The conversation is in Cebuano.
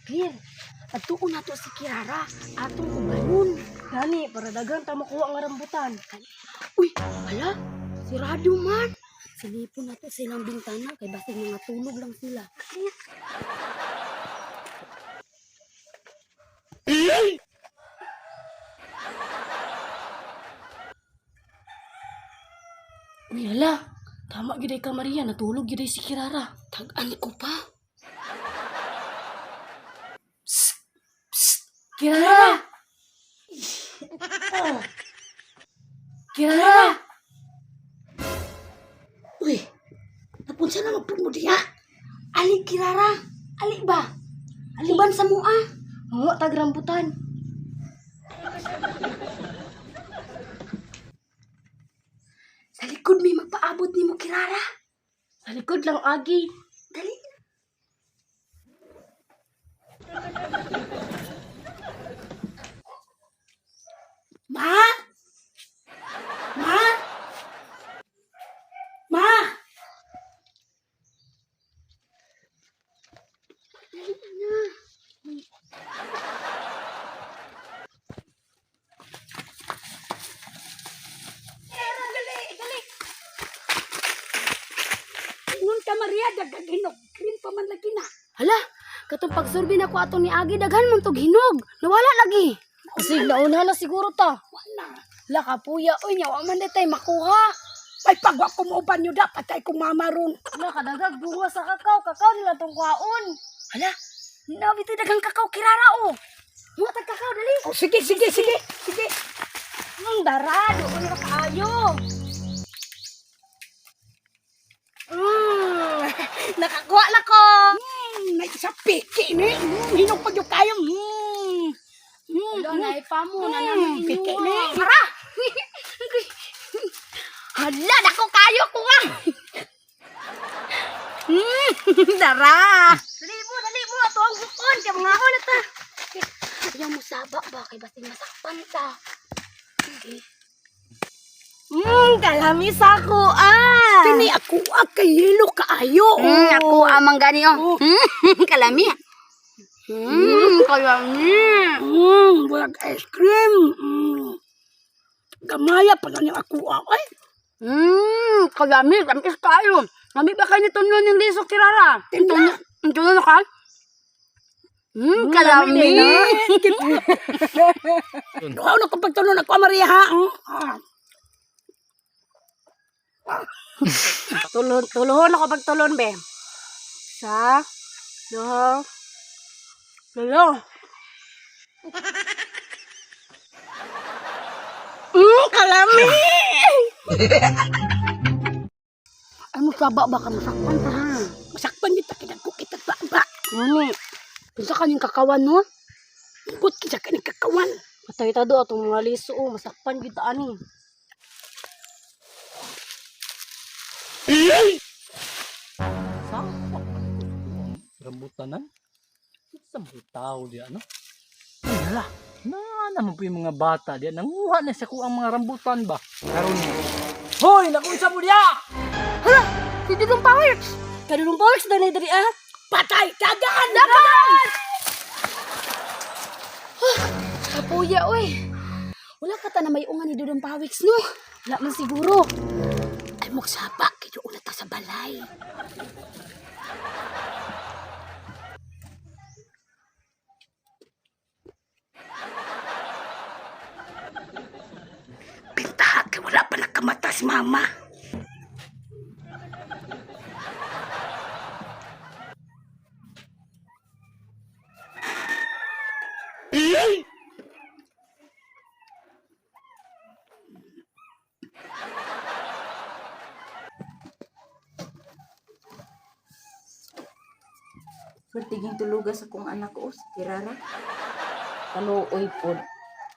Clear. Adtuon nato si Kirara, atong ubanon. Gani, para daghan ta makuha nga rambutan. Uy, hala, sirado man. Silipon nato silang bintana kay basig mga tulog lang sila. Clear. Uy, hala. Tama gyud ay ka Maria, natulog gyud ay si Kirara. Tag-an ko pa. Kirara! Oh. Kirara! Uy, napunsa na magpud mo diha. Ali Kirara, ali ba? Ali ban sa mua. Manguha tag rambutan. Sa likod may magpaabot nimo Kirara. Sa likod lang agi. Dali. Ma? Ma? Ma? Dali, dali. Ingon ka Maria, dagag hinog. Green pa man lagi na. Hala, katong pagsurbi na ko ato ni Agi daghan man tog hinog. Nawala lagi. Kasi nauna na siguro ta. Wala. Hala kapuya oy nya wa man day makuha. Ay pagwa ko mauban nyo da, patay kong mama ron. Hala, kadagag bunga sa kakao. Kakao nila tong kuhaon. Hala, nabi to daghang kakao Kirara oh. Muha tag kakao dali. Oh, sige, sige, sige, sige. Ang dara, doon na kaayo. Nakakuha na ko. May isa piki ni. Hinog pa yung kayo. Hala, naipa mo na Piki ni. Tara. Hala, dako kayo ko ah. Dara. Dali mo, dali mo ato ang bukon kay mga na ta. Ayaw mo saba ba kay basig masakpan ta. Kalami sa ako ah. Kini ako ah, kay hilo kaayo. Ako amang gani oh. Kalami. Kalami. Bulag ice cream. Gamaya pala niya ako ah. Ay, Kalami, tamis kayo. Lami ba kayo nito nun yung liso kirara? Tingnan. Ito na ka? Kalami. Duhaw na kong pagtulon ako, Maria, ha? Ah. Tulon, tulon ako pagtulon, be. Sa, duha, tulo. Kalami. Ano saba ba ka masakpan ta ha? Masakpan niya, takidag ko kita ba ba. Ngani, Kinsa kaning kakawan no? Hugot kita kaning kakawan. patay ta do atong mga liso, oh, masakpan gyud ta ani. Sapa man ko ang rambutanan. Sa mga tao diya, no? Ay, hala. Na naman po yung mga bata diya. Nanguha na sa kuang mga rambutan ba? Karon mo. Hoy, nakunsa mo diya! Hala, si Dudong Powers. Kadulong Powers dani diri ah. Patay! Dagan! Kapuya oy. Wala ka ta na may unga ni Dudong Pawiks no. Wala man siguro. Ay, magsaba. Kaya una ta sa balay. Pintaha kay wala pa nakamata si mama. Pertiging tulugas akong anak ko, si Kirara. Kaluoy pod.